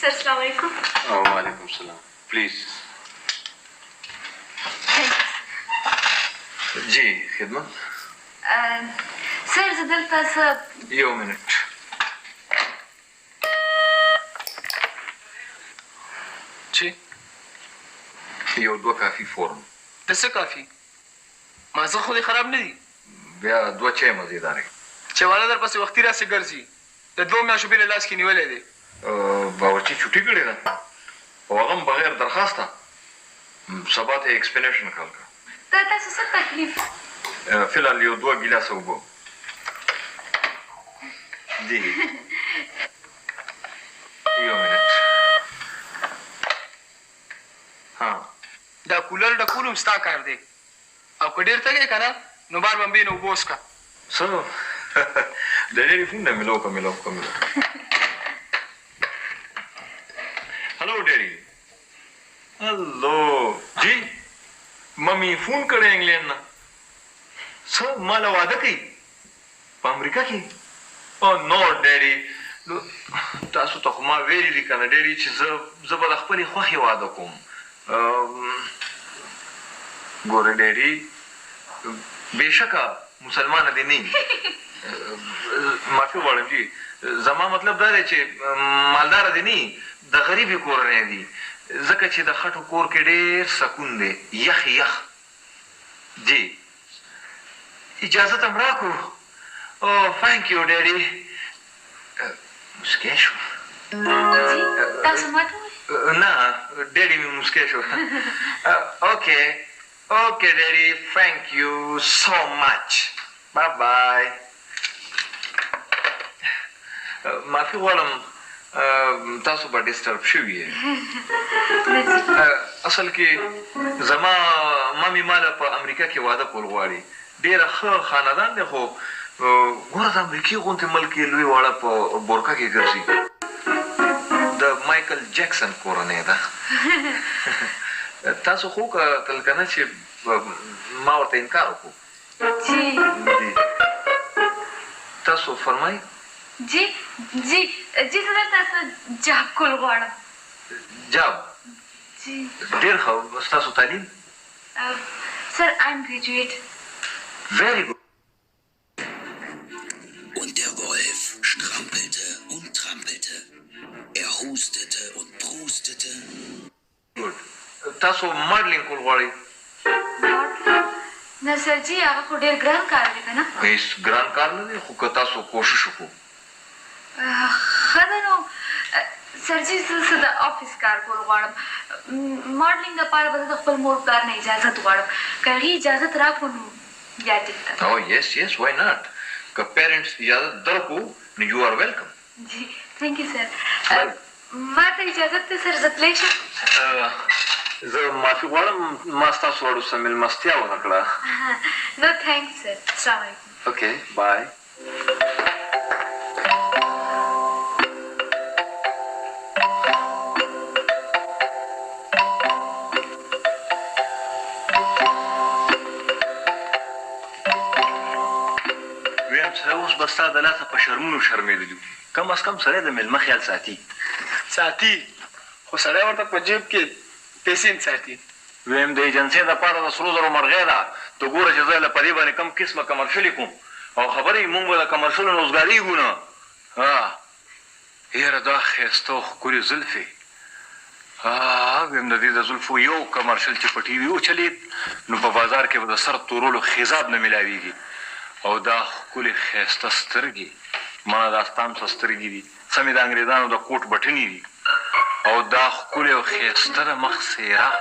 سر السلام علیکم. وعلیکم السلام. پلیز جی خدمت. سر زه دلته څه یو منټ. چې یو دوه کافي فورم. د څه کافي؟ مازه خو دې خراب نه دي؟ بیا دوه چای مزیدارې. چې والا در پسې وختي راسې ګرځي، د دوو میاشتو بې له لاس کې نیولی دی. باورچي چوټي کړې ده او هغه هم بغیر درخواسته. سبا ته یې اکسپلینیشن کال کړه. دا تاسو څه تکلیف؟ فی الحال یو دوه ګیلاسه اوبه دي. یو منټ. ها دا کولر ډکول هم ستا کار دی، او که ډېر تږی که نه نو بار بمبې نه اوبه وڅښه. څه د ډېرې فون نه ملو که ملو که ملو. هلو ډیډي. هلو جی، ممي فون کړی انګلینډ نه. څه ما له واده کوي په امریکا کې؟ او نو ډیډي، تاسو ته خو ما ویلي دي که نه ډیډي چې زه به د خپلې خوښې واده کوم. ګوره ډیډي، بېشکه مسلمانه دې نه وي. معافي غواړم جی، زما مطلب دا دی چې مالداره دې نه وي، د غریبې کورنۍ دي، ځکه چې د خټو کور کې ډېر سکون دی، یخ یخ جی. اجازه هم راکړو. او thank you ډیډي. موسکی شو. جی تاسو ماته وویل؟ نه ډیډي مې موسکی شو. okay okay daddy, thank you so much, bye bye. معافي غواړم، تاسو به disturb شوي یئ. اصل کې زما مامي ماله په امریکا کې واده کول غواړي. ډېره ښه خاندان دی خو ګوره د امریکې غوندې ملک کې لوی واړه په بورکه کې ګرځي. د مایکل جکسن کورنۍ ده. تاسو خو کتل که نه چې ما ورته انکار وکړو. جی. جی. تاسو فرمایئ. جی جی جی زه درته څه جاب کول غواړم. جاب. جی. ډېر ښه ستاسو تعلیم؟ سر آی ایم ګریجویټ. ویری ګوډ. Und der Wolf strampelte und trampelte. Er hustete und prustete. ګوډ. تاسو ماډلینګ کول غواړئ؟ ماډلینګ؟ نه سر جی هغه خو ډېر ګران کار دی کنه. هیڅ ګران کار نه دی خو که تاسو کوشش وکړو. ښه ده نو سر جی زه څه د افیس کار کول غواړم. ماډلینګ لپاره به زه د خپل مور پلار نه اجازت غواړم. که هغوی اجازت راکړو نو بیا ټیک ده. او یس یس وای ناټ که پیرنټس اجازت درکړو نو یو ار ویلکم. جی ثانک یو سر. ماته اجازت دی سر زه تللی شم؟ زه معافي غواړم ما ستاسو اړو څه مېلمستیا ونه کړه. نو ثانکس سر. السلام علیکم. اوکې بای. ویم سره اوس به ستا د لاسه په شرمونو شرمېدلي وو. کم از کم سړی د مېلمه خیال ساتي. ساتي، خو سړی ورته په جېب کې پیسې هم ساتي. ویم د ایجنسۍ دپاره د سرو زرو مرغۍ ده، ته ګوره چې زه له په دې باندې کوم قسمه کمرشلې کوم او خبر یې مونږ به د کمرشلو نه وزګارېږو نه. ها یاره دا ښایسته او ښکلې زلفې، ها ویم د دې د زلفو یو کمرشل چې په ټي وي وچلېد نو په بازار کې به د سر تورولو خضاب نه ملاوېږي او دا ښکلې ښایسته سترګې، مړه دا ستا هم څه سترګې دي، سمې د انګرېزانو د کوټ بټنې دي او دا ښکلې او ښایسته د مخ څېره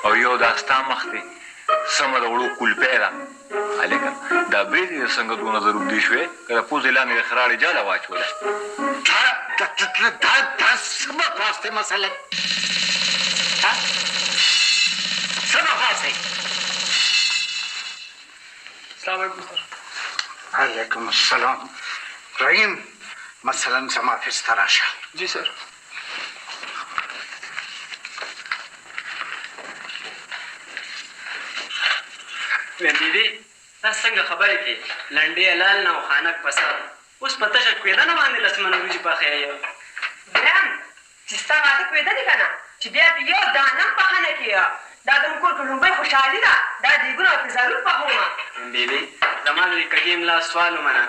او یو دا ستا مخ دی سمه د وړو کولپۍ ده. هلکه دا برېتې دې څنګه دونه زر اوږدې شوې که د پوزې لاندې د خراړې جاله واچوله. دا دا دا دا څه بکواس دی مثلا؟ ها څه بکواس دی؟ السلام علیکم سر. علیکم السلام. رحیم مثلا زما افیس ته راشه. جی سر. ویم بیبي دا څنګه خبرې کې لنډې حلال نه او خانک په سر اوس په تشه کویدنه باندې لس منه وریجې پخې یې. ویم چې ستا واده کویدنې که نه چې بیا پې یو دانه هم پخه نه کړې. دا زموږ کور کې لومبۍ خوشحالي ده، دا دیګونه او پیزارونه پخومه. ویم بیبي زما د دې کږې ملا سوال ومنه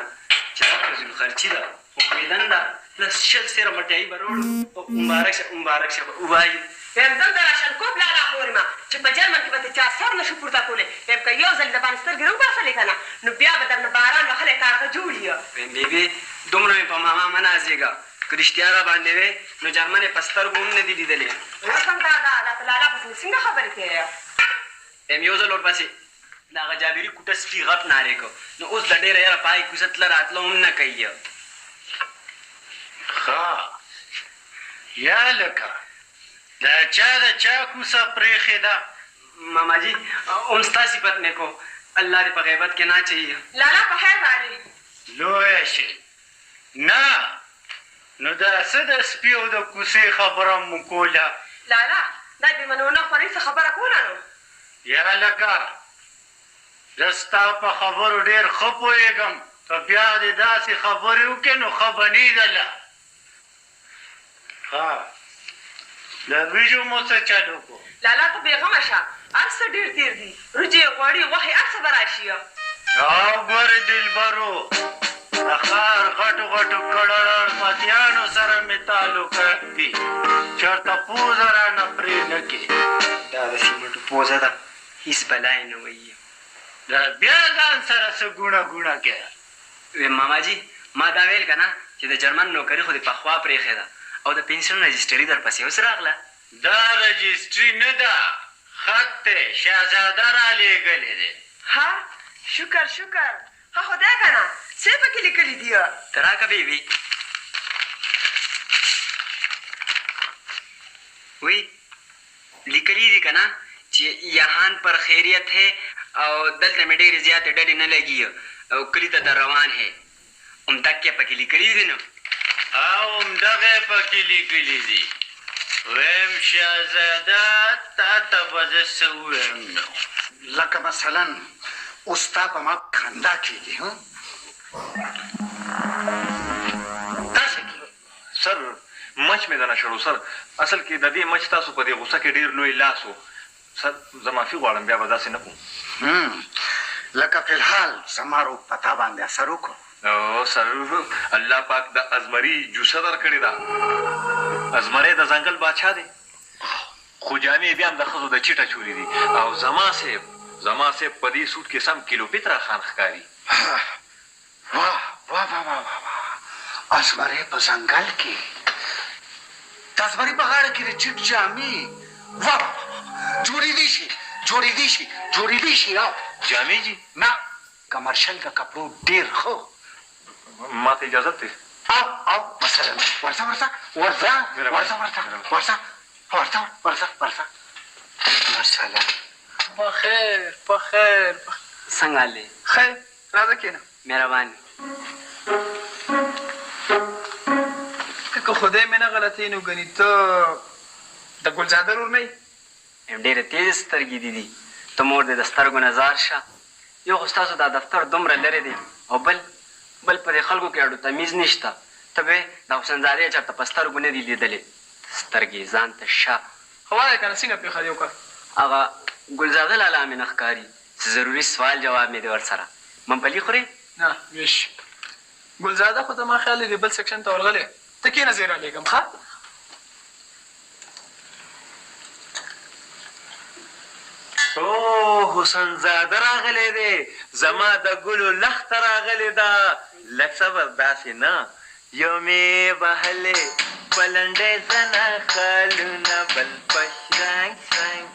چې دا فضول خرچي ده خو کویدن ده لس 20 سیره مټیایي به راوړو او مبارک شه مبارک شه به ووایو. ویم زه هم د راشنکوب لالا خور یم چې په جرمن کې به ترې چا سر نه شو پورته کولی. ویم که یو ځل درباندې سترګې راوباسلې که نه نو بیا به درنه باران وهلی کارغه جوړ یې. ویم بیبي دومره مې په ماما مه نازېږه که رښتیا راباندې وې نو جرمن یې په سترګو هم نه دي لیدلې. وسم دادا دا په لالا پسې مې څنګه خبرې کوې؟ ویم یو ځل ورپسې د هغه جابري کوټه سپي غټ نارې کړ نو اوس د ډېره یره په هغې کوڅه تله راتله هم نه کوي. ښه یا لکه دا چا د چا کوڅه پرېښې ده؟ ماما جي هم ستا صفت مې کو الله دې په غیبت کې نه اچوي. لالا په خیر راغلې. لویه شې نه نو دا څه د سپي او د کوڅې خبره مو کوله؟ لالا دا بې منونه خورۍ څه خبره کوله نو؟ یا لکه زه ستا په خبرو ډېر ښه پوهېږم که بیا دې داسې خبرې وکړې نو ښه به نه وي دله. ښه د وریجو مو څه چل وکړو؟ لالا ته بېغمه شه هر څه ډېر تېر دي، وریجې، غوړي، غوښې هر څه به راشي. او ګورې دلبرو د ښار غټو غټو کړړ پتیانو سره مې تعلقات دي، چېرته پوزه رانه پرې نه کړې. دا د سیمټو پوزه ده هیڅ بلا یې نه وایي. دا بیا ځان سره څه ګوڼه ګوڼه کوې؟ ویم ماما جي ما دا ویل که نه چې د جرمن نوکري خو دې پخوا پرېښې ده او د پنسیون رجسټري درپسې اوس راغله. دا رجسټري نه ده خط دی، شهزاده رالېږلی دی. ها شکر شکر ښه خو دی که نه څه یې پکې لیکلي دي؟ ته راکه بیبي. وی لیکي لیکلي دي که نه چې یهان پر خیریت هې او دلته مې ډېرې زیاتې ډلې نه لګي او کلي ته در روان هې، همدک یې پکې لیکلي دي نو. او همدغه یې پکې لیکلي دي. ویم شهزاده تا ته به زه څه ووایم نو. لکه مثلا اوس ستا په ما خندا کېږي ها؟ داسې کېږي. سر مچ مې درنه شړو سر، اصل کې د دې مچ تاسو په دې غوسه کې ډېر لوی لاس و سر، زه معافي غواړم بیا به داسې نه کوم. لکه فی الحال زما روب په تا باندې اثر وکړو. او سر الله پاک د ازمري جوسه درکړې ده، ازمری د ځنګل باچا دی خو جامې یې بیا هم د ښځو د چیټ اچولې دي، او زما صاحب زما صاحب په دې سوټ کې سم کیلوپترا خان ښکاري. واه واه واه واه واه واه ازمری په ځنګل کې د ازمري په غاړه کې د چیټ جامې، واه واه واه جوړېدی شي جوړېدی شي جوړېدی شي. او جامې جي؟ نه، کمرشل د کپړو ډېر ښه. ما ته اجازه دی؟ او او مثلا ورځه ورځه ورځه ورځه ورځه ورځه ورځه ورځه ورځه مثلا. په خیر په خیر. څنګه حال دی؟ خیر، راځه کښېنه. مهرباني. که خدای مې نه غلطوي نو ګني ته د ګلزاده ورور نه یې؟ ډېرې تېزې سترګې دې دي، ته مور دې د سترګو نه ځار شه. یو خو ستاسو دا دفتر دومره لرې دی او بل بل په دې خلکو کې اډو تمیز نشته، ته به وایې دا حسنزاده یې چېرته په سترګو نه دي لیدلې، سترګې یې ځان ته شه. ښه وایه که نه څنګه پېښه دې وکړه؟ هغه ګلزاده لالا مې نه ښکاري، څه ضروري سوال جواب مې دی ورسره. ممپلي خورې؟ نه ویش ګلزاده خو زما خیال دی بل سیکشن ته ورغلی، ته کښېنه زه یې رالېږم. ښه او حسنزاده راغلی دی، زما د ګلو لښته راغلې ده. لږ صبر، داسې نه، یو مې وهلې په لنډۍ زنه خالونه، بل په شرنګ شرنګ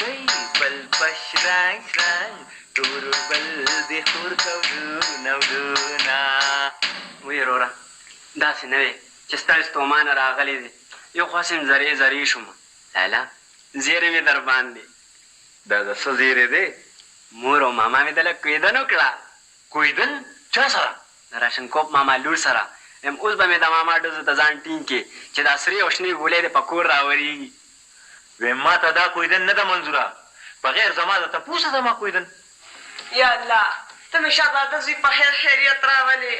وی، بل په شرنګ شرنګ تور بل دې خور که وړونه وړونه. وی وروره داسې نه وی چې ستړی ستومانه راغلی دی، یو خو هسې هم ذرې ذرې شوم. لالا زیری مې در باندې. دا د څه زیری دی؟ مور او ماما مې دله کویدن وکړه. کویدن چا سره؟ د راشنکوپ ماما لور سره. وایم اوس به مې د ماما ډزو ته ځان ټینګ کړي چې دا سرې او شنې ګولۍ دې په کور راورېږي. وایم ما ته دا کویدن نه ده منظوره، بغیر زما د تپوسه زما کویدن. یا الله ته مې شهزاده زوی په خیر خیریت راولې.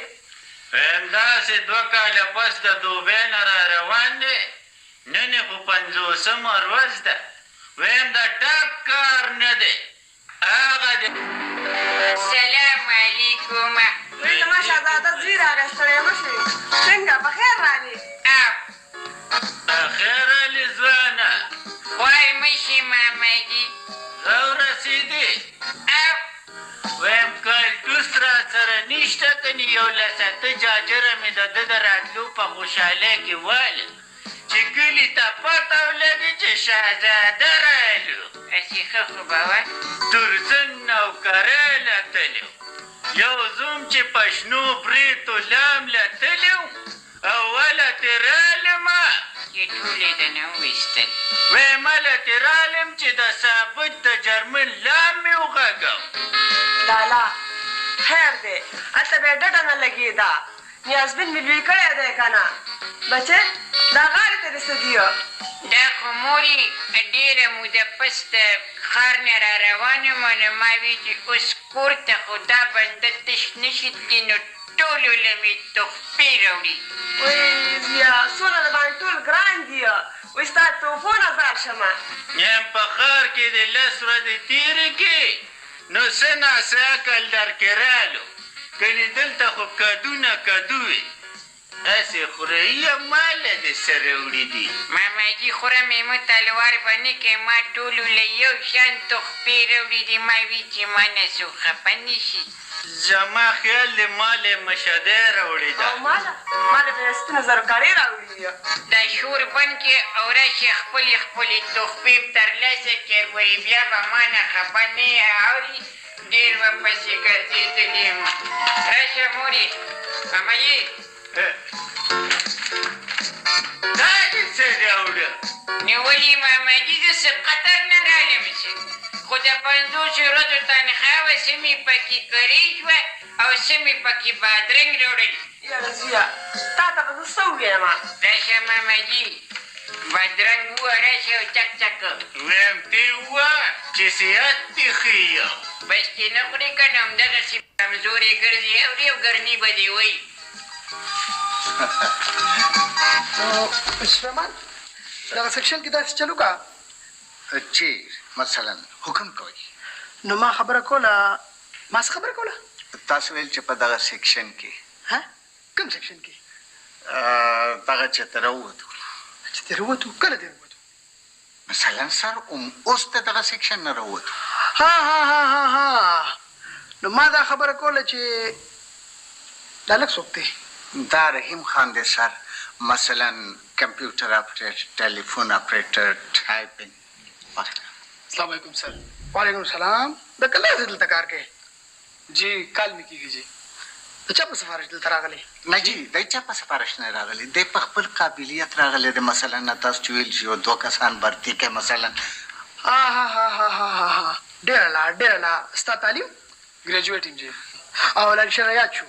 وایم داسې 2 کاله پس د دوبۍ نه را روان دی، نن یې خو 50مه ورځ ده. وایم د ټاک کار نه دی، هغه دی. سلام علیکم. وی زما شهزاده زوی راغی، ستړی مه شئ. څنګه په خیر راغلې؟ په خیر راغلې ځوانه. خوار مه شې ماما جي. زه ورسېدې. وایم کالټوس را سره نشته، کنې یو 8 جاجره مې د ده د راتلو په خوشحالۍ کې واله چې کلي ته پته ولګي چې شهزاده رالو. هسې ښه خو به وه. ترڅنګ نوکرۍ له تللی وم، یو زوم چې په شنو برېتو لام له تللی وم او هله ترې رالمه چې ټول یې درنه وویستل. وایم هله ترې رالم چې د ثابت د جرمن لام مې وغږاو. لالا خیر دی، هلته به یې ډډه نه لګېده. نیازبین مې لوی کړی دی که نه؟ بچې دا غاړې ته دې څه دي؟ دا خو مورې ډېره موده پس د ښار نه را روان وم، نو ما وی چې اوس کور ته خو دا بنده تش نه شي تللی، نو ټولو له مې تحفې راوړي. وی زویه څونه د باندې ټول ګران دي، وی ستا تحفو نه ځار شمه. یم په ښار کې دې 10 ورځې تېرې کړې، نو څه ناڅه عقل درکې رالو، کنې دلته خو کدو نه کدو وي. هسې خورئیه ماله دې سره وړي دي. ماماجي خوره مې مه تلوار به نه کوې، ما ټولو له یو شان تحفې راوړي دي، ما وی چې ما نه څوک خفه نه شي. زما خیال دی ما له یې مشدۍ راوړې ده. او ماله به یې سپینو زرو کړې راوړي وي. دا شور بند کړې او راشې خپلې خپلې تحفې ترلاسه کړې، ګورې بیا به ما نه خفه نه یې اوري. ډېر به پسې ګرځېدلې یم. راشه مورې. ماماجي دا دې څه راوړه؟ نو ولې ماماجي زه څه قطر نه رالم څه، خو د 50 ورځو تنخوا وه، څه مې پکې کرۍ شوه او څه مې پکې بادرنګ راوړل. یاره زویه تا ته به زه څه ووایم؟ راشه ماماجي بادرنګ ووه، راشه او چک چک. ویم ته ووایه چې صحت دې ښه یم. بس چې نه خورې که نه همدغسې کمزوری ګرځي اوري او ګرمي به دې وایي. نو سلیمان دغه سیکشن کې داسې چلو که چې مثلا حکم کوئ. نو ما خبره کوله، ما څه خبره کوله؟ تاسو ویل چې په دغه سیکشن کې. ها کوم سیکشن کې؟ دغه چې ترې ووتو. چې ترې ووتو؟ کله ترې ووتو؟ مثلا سر اوس د دغه سیکشن نه راووتو. ها ها ها ها ها نو ما دا خبره کوله چې دا لږ څوک دی؟ دا رحیم خان دی سر، مثلا کمپیوټر اپریټر، ټلیفون اپریټر، ټایپینګ. السلام علیکم سر. وعلیکم السلام. د کله راځې دلته کار کوې؟ جی کال مې کېږي جی. د چا په سفارش دلته راغلی؟ نه جی، د چا په سفارش نه راغلی، دی په خپل قابلیت راغلی دی. مثلا تاسو چې ویل چې یو دوه کسان برتي کوي مثلا. ها ها ها ها ها ها ها ډېره لا ډېره لا. ستا تعلیم؟ ګریجویټ یم جی. او لنډ یاد شو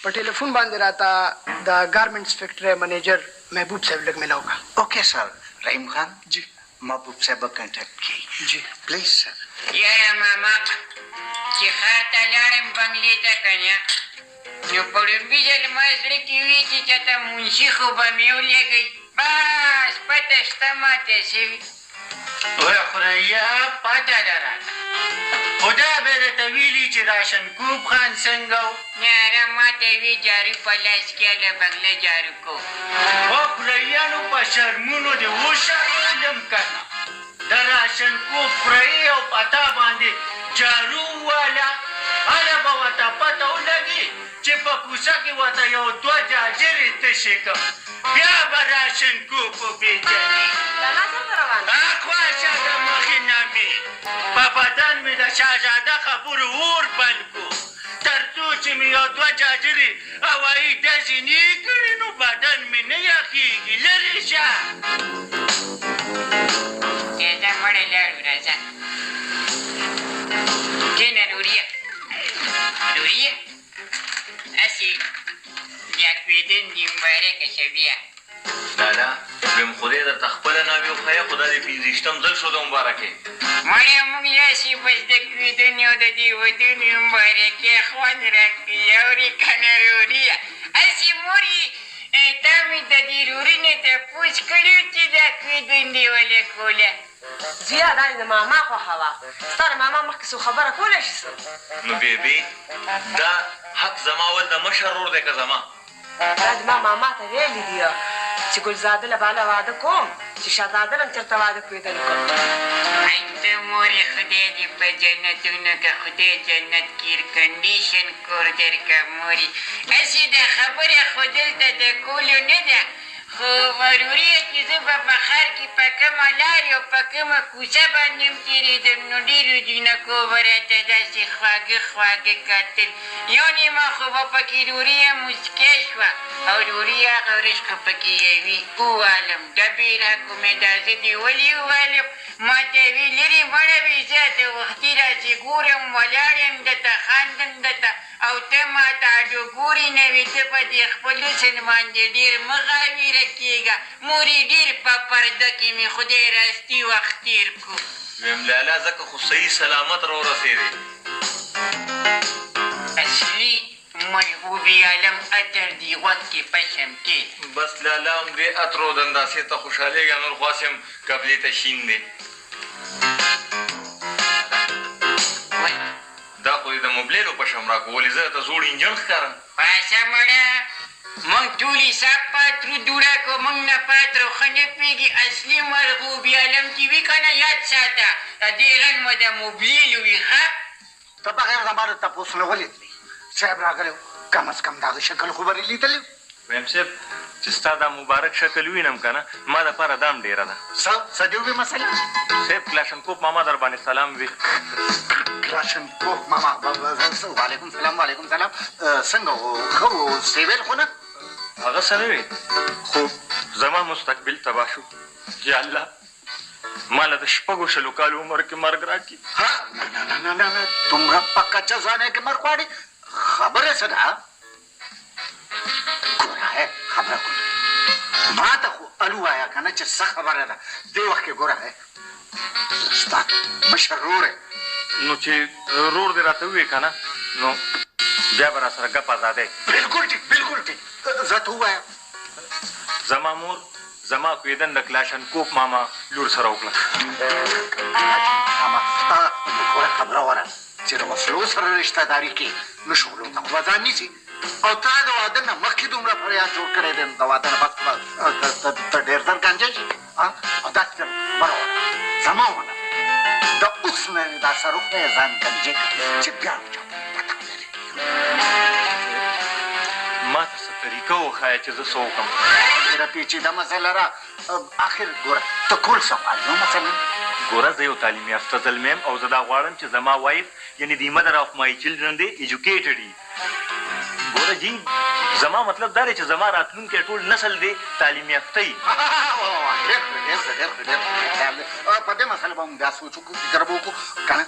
په ټلیفون باندې راته د ګارمنټس فیکټرۍ منیجر محبوب صاحب لږ ملاو کړه. اوکې سر. رحیم خان جی محبوب صاحب به کنټاکټ کړي جی. پلیز سر. یاره ماما چې ښار ته لاړم بنګلې ته که نه، نو په لومړي ځل ما زړه کې وي چې چاته منشي خو به مې ولېږئ، بس پته شته ماته څه وي. وای خدایه پته ده راته، خدا به درته ویلي چې راشنکوب خان څنګه و؟ یاره ما ته وي جارو په لاس کې هله بنګله جارو کو. و خدایه نو په شرمونو دې وشرمولم که نه، د راشنکوب خورئ او په تا باندې جارو وواله، هله به ورته پته ولګي چې په کوڅه کې ورته یو دوه جاجرې تشې کړم، بیا به راشنکوب وپېژني. لالا چېرته روان؟ اخوا شه د مخې نه مې په بدن مې د شهزاده خبرو اور بل کړو، تر څو چې مې یو دوه جاجرې هوایي ډزې نه کړي نو بدن مې نه یخېږي. لرې شه. راځه مړه لاړو، راځه کښېنه نوریه. نوریه هسې بیا کوېدن دې مبارکه شه بیا. لالا ویم خدای درته خپله ناوې وښیه، خو دا دې 25 ځل شو د مبارکې. مړی موږ له هسې بس د کوېدنې او د دې ودونې مبارکې خوند راکړي، اورې که نه روریه؟ هسې مورې تا مې د دې روري نه تپوس کړی و چې دا کوېدن دې ولې کوله؟ زویه دا دې د ماما خوښه وه، ستا د ماما مخکې څوک خبره کولی شي څه؟ نو بیبي دا حق زما ول د مشر ورور دی که زما؟ دا دې ما ماما ته ویلي دي چې ګلزاده له به هله واده کوم چې شهزاده له هم چېرته واده کوېدل وکړم. ای ته مورې خدای دې په جنتونو که خدای جنت کې ایرکنډیشن کور درکړه مورې. هسې دا خبره خو دلته د کولو نه ده، خو ضروري چې زه به په ښار کې په کومه لارې او په کومه کوڅه باندې هم تېرېدم نو ډېرو جینکو به راته داسې خواږه خواږه کتل، یو نیمه خو به پکې روریه موسکۍ شوه او روریه هغه ورځ خو پکې یوې ووالم، ډبې راکومې دا زه دې ولې ووالم؟ ما ته وی لرې مړه وې، زه ته وختي راسې ګورم ولاړ یم درته خاندم درته او ته ما ته اډو ګورې نه وې، ته په دې خپل حسن باندې ډېر مه غاویره کېږه مورې، ډېر په پرده کې مې خدای راستي وخت تېر کړو. ویم لالا ځکه خو صحیح سلامت راورسېدې. اصلي محبوب عالم عطر دي غوږ کې پشم کې. بس لالا همدې عطرو دنداسې ته خوشحالېږه، نور خو هسې هم قبلې ته شین دی. دا خو دې د موبلیلو پشم راکړو، ولې زه درته زوړ انجن ښکارم؟ پاڅه مړه، موږ ټول حساب پاترو دوړه کو، موږ نه پاترو ښه نه پوهېږي. اصلي مرغوب عالم چې وي که نه یاد ساته، د دې رنګ به د موبلیلو وي. ښه ته بغیر زما د تپوس نه ولې تلې؟ صاحب راغلی و، کم از کم د هغه شکل خو به دې لیدلی و. ویم صاحب چې ستا دا مبارک شکل وینم که نه، ما دپاره دا هم ډېره ده. څه څه دې ووې مثلا؟ صاحب کلاشنکوف ماما در باندې سلام وي. کلاشنکوف ماما وعلیکم سلام. وعلیکم سلام. څنګه و؟ ښه و؟ سیویل خو نه؟ هغه څه نه وي، خو زما مستقبل تباه شو. یا الله، ما له د شپږو شلو کالو عمر کې مرګ راکړي. ها، نه نه نه نه نه، دومره په کچه ځوانۍ کې مرګ غواړي؟ خبره څه ده؟ ګوره، خبره کوم، ما ته خو الو وایه که نه چې څه خبره ده. دې وخت کې ګوره، ستا مشر ورور. نو چې رور دې راته ووایي که نه، نو بیا به راسره ګپ ازادی. بالکل ټیک، بالکل ټیک. زه ته ووایه. زما مور زما کویدن د کلاشنکوف ماما لور سره وکړه. ماما، ګوره خبره وره چې د وسلو سره رشته داري کې نو شغلو ته خو به ځان نیسي، او تا د واده نه مخکې دومره فریاد جوړ کړی دی، نو د واده نه پس به ته ډېر زر ګنجی شي. او داسې خبره وره، زما ونه د اوس نه دا سرخ نه ځان ګنجی کړه چې بیا چا پته ولري. ما ته څه طریقه وښایه چې زه څه وکړم. ډېره پېچیده مسله را. اخر ګوره، ته کول څه غواړې؟ نو مثلا ګوره، زه یو تعلیم یافته زلمی یم او زه دا غواړم چې زما wife، یعنې the mother of my children دې educated وي. ګوره جی، زما مطلب دا دی چې زما راتلونکی ټول نسل دې تعلیم یافته وي. ډېر ښه، ډېر ښه، ډېر ښه، ډېر ښه خیال دی. په دې مسله به موږ بیا سوچ وکړو، فکر به وکړو که نه.